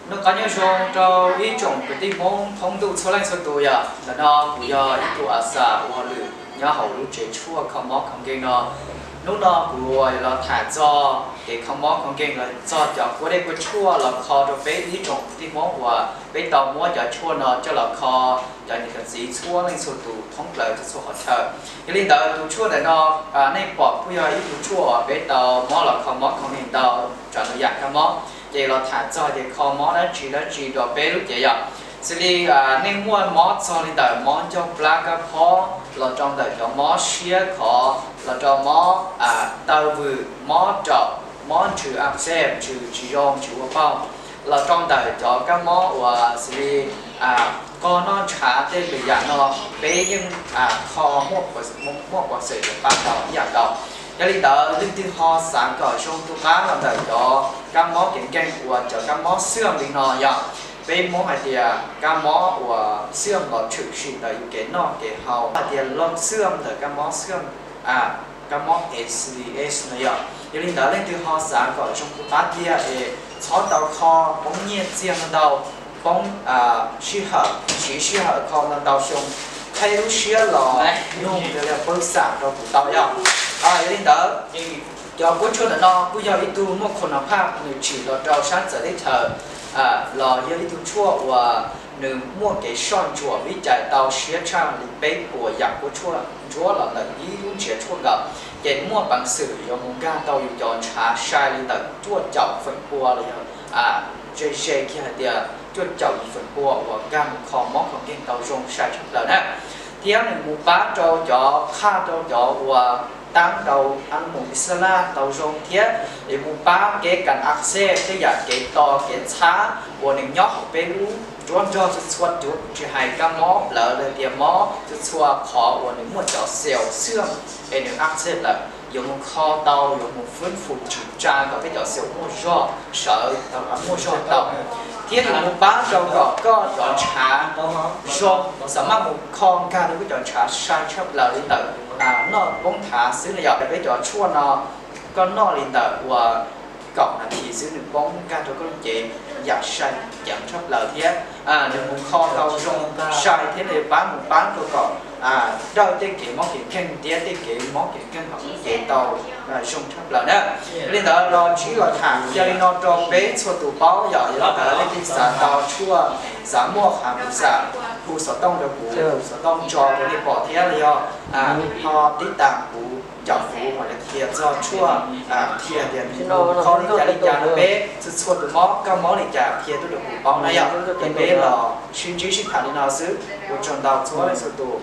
Noj qab nyob zoo rau ib tsoom kwv tij Hmoob thoob ntuj txhua leej txhua tus yom. Ntawm no kuv yog ib tug a xas ua hauj lwm nyob hauv lub tsev tshuaj kho mob kho nkeeg no. Hnub no kuv yuav los tham txog kev kho mob kho nkeeg los txog cov kua dej kua tshuaj los kho rau peb ib tsoom kwv tij Hmoob uas peb tau muab cov tshuaj no coj los kho cov niam cov txiv txhua leej txhua tus thoob plaws txhua txhua qhov chaw. Yog li ntawd tus tshuaj ntawm no nej pom kuj yog ib tug tshuaj uas peb tau muab los kho mob kho nkeeg ntau tsav ntau yam kab mob. Ces los tham txog tias kho mob dab tsi dab tsi rau peb lub cev yom. Xws li nej muaj mob txog li ntawm mob ncauj plab kab phob los rau ntawm cov mob siab khov los rau mob taw vwm, mob raum, mob ntsws a xeb, ntsws tsis zoo, ntsws ua paug, los rau ntawm cov kab mob uas xws li qog noj ntshav tej lwm yam no, peb yeej kho muaj pov xwm pab tau ib yam nkaus. Yog li ntawd leej twg ho xav kom zoo tu qab los ntawm cov kab mob kev nkeeg uas cov kab mob xwm li no yog peb Hmoob hais tias kab mob uas xwm los tshwm sim ntawm yus kev noj kev haus, hais tias loj xwm ntawm kab mob xwm, kab mob A C S no yom. Yog li ntawd leej twg ho xav kom zoo tu qab tiag es txhob tau kho poob nyiaj txiag ntau ntau, poob sij hawm, siv sij hawm kho ntau ntau xyoo, qheb lub siab los nug pab xam rau kuv tau yom. Yog li ntawd cov kuab tshuaj ntawm no kuj yog ib tug muaj khos nas phaj nws tsim los rau sab txawv teb chaws los yog ib tug tshuaj uas nws muaj kev soj ntsuam vib cais tau siab tshaj li peb puas yam kuab tshuaj ntsuab los ntawm ib lub ntsiav tshuaj nkaus. Ces muaj peev xwm yuav mus nkag tau yus cov ntshav sai li ntawm cuaj caum feem pua los yog ze ze kiag hais tias cuaj caum yim feem pua uas nkag mus kho mob kho nkeeg tau zoo sai tshaj plaws na. Thiab nws mus pab rau cov qhaj rau cov uas taab rau mus ixalaj tau zoo thiab es mus pab kev kas a xeb tej yam kev to kev txhab uas nws nyob hauv peb lub nruab nrog txhua txhua tus, tsis hais kab mob plawv los tias mob txhua txhua qhov uas nws muaj cov xees xwm es nws a xeb lawm yuav mus kho tau, yuav mus fwb fus tsis tsa kom peb cov xees muaj zog sawv, muaj zog tau. Thiab nws mus pab rau kom koj cov ntshav zoo, xam maj mus kho nkag rau koj cov ntshav sai tshaj plaws li ntawm noj poob thav xwb no yom. Peb cov tshuaj no koj noj li ntawm uas kaum nas this xwb nws poob nkag rau koj lub cev yam sai ceev tshaj plaws thiab nws mus kho tau zoo sai thiab nws pab mus pab rau kom dawj tej kev mob kev nkeeg thiab tej kev mob kev nkeeg hauv lub cev tau zoo tshaj plaws na. Li ntawd los ntsib los tham yog li no rau peb txhua tus paub yom. Yog li ntawd leej twg xav tau tshuaj, xav muaj qhas mus xam, hu xov tooj rau kuv, xov tooj tso rau nej pom thiab los yog ho tib tas kuv caum kuv mam li qhia txog tshuaj, qhia tias nws kho li cas li cas rau peb txhua txhua tus mob, koj mob li cas qhia tuaj rau kuv paub na yom. Ces peb los sib ntsib sib tham li no xwb, ua tsaug ntau txhua leej txhua tus.